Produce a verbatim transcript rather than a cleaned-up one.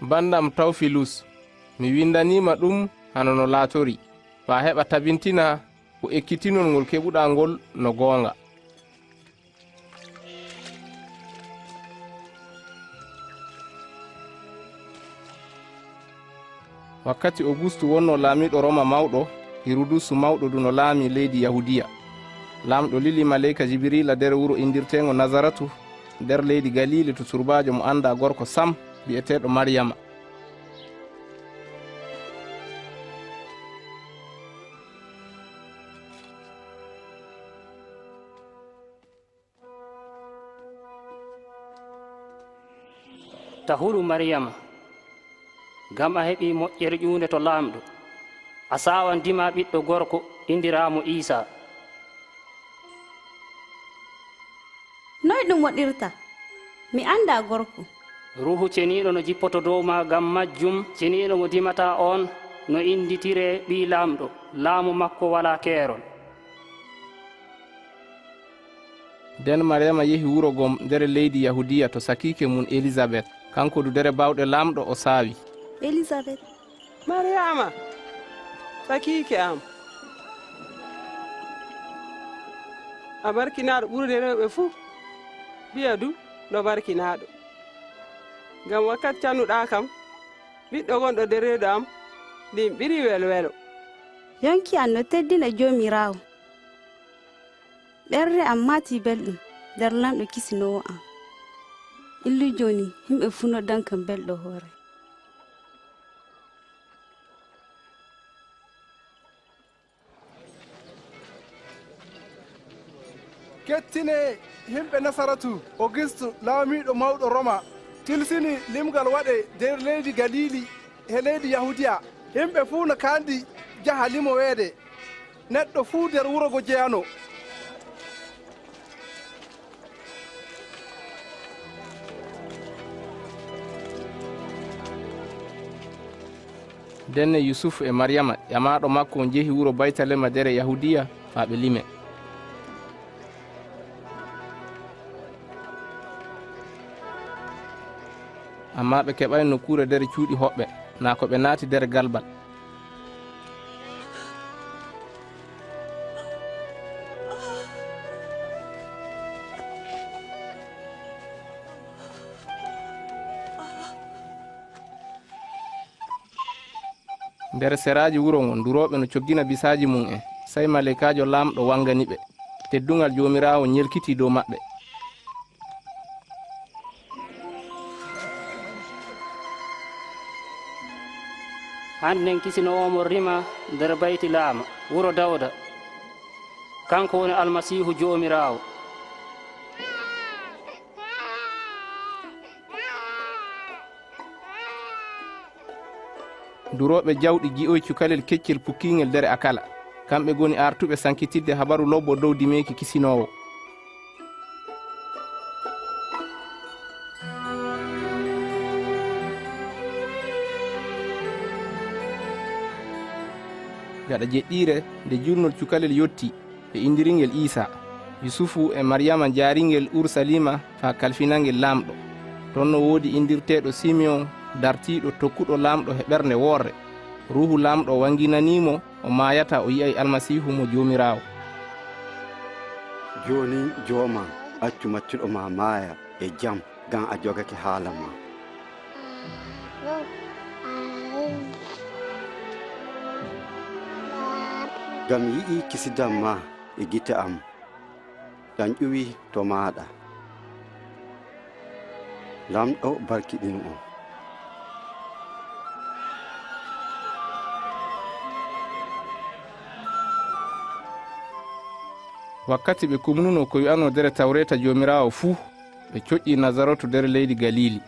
Banndam Tawfilus, mi winndanii ma ɗum hano no laatori, faa heɓa tabintina ko ekkitinol ngol keɓuɗaa ngol no goonga. Wakkati Ogustu wonnoo laamiiɗo Roma mawɗo, Hirudusu mawɗo du no laamii leydi Yahudiya. Laamɗo lili maleyka Jibiriila der wuro indirteengo Nazaratu, der leydi Galili, to surbaajo mo anndaa gorko sam, bi'eteeɗo Mariyama. Ta hulu, Mariyama, gam a heɓii moƴƴere ƴuunde to Laamɗo. A saawan dima ɓiɗɗo gorko, indiraa mo Iisaa. Noy ɗum waɗirta? Mi anndaa gorko. Ruuhu Ceniiɗo no jippoto dow maa, gam majjum Ceniiɗo mo dimataa oon no innditiree Ɓii Laamɗo. Laamu makko walaa keerol. Den Mariyama yehi wuro gom der leydi Yahudiya to sakiike mum Elizabet. Kanko du der baawɗe Laamɗo o saawi. Elizabet. Mariyama, sakiike am, a barkinaaɗo ɓurude rewɓe fu. Bi'a du no barkinaaɗo. Gam wakkati cannuɗaa kam, ɓiɗɗo gonɗo der reedu am, ɗum ɓirii welwelo. Yonki am no teddina Joomiraawo. Ɓernde am maatii belɗum der Laamɗo kisinoowo am. Illu jooni, himɓe fu noddan kam belɗo hoore. Kettinee, himɓe Nasaratu! Ogistu, laamiiɗo mawɗo Roma, tilsini limgal waɗee der leydi Galili he leydi Yahudiya. Himɓe fu no kaandi jaha limoweede neɗɗo fu der wuro go jeyanoo. Denne Yusufu e Mariyama, ƴamaaɗo makko, njehi wuro Baytalema der Yahudiya faa ɓe lime. Amma ɓe keɓaay nokkuure der cuuɗi hoɓɓe, naa ko ɓe naati der galbal. Der seraaji wuro ŋon, durooɓe no coggina bisaaji mum en. Sey maleykaajo Laamɗo wangani ɓe. Tedduŋal Joomiraawo nyelkitii dow maɓɓe. Hannden kisinoowo mon rima der Baytilaama, wuro Dawda. Kanko woni Almasiihu Joomiraawo. Durooɓe jawɗi ji'oy cukalel keccel pukkiiŋel der akala. Kamɓe goni aartuɓe sankitidde Habaru Lobbo dow dimeeki kisinoowo. Gaɗa jeɗɗiire, nde julnol cukalel yottii, ɓe indiri ngel Iisa. Yusufu e Mariyama njaari ngel Urusaliima faa kalfina ngel Laamɗo. Ton no woodi indirteeɗo Simeyon, dartiiɗo, tokkuɗo Laamɗo he ɓernde woorre. Ruuhu Laamɗo wanginanii mo, o maayataa, o yi'ay Almasiihu mo Joomiraawo. Jooni, joomam, accu maccuɗo maa maaya e jam, gam a jogake haala maa. Gam mi yi'ii kisidam maa e gite am, ɗam ƴuwi to maaɗa. Laamɗo barkiɗin on. Wakkati ɓe kumnunoo ko wi'anoo der Tawreeta Joomiraawo fu, ɓe coƴƴii Nazaratu der leydi Galili.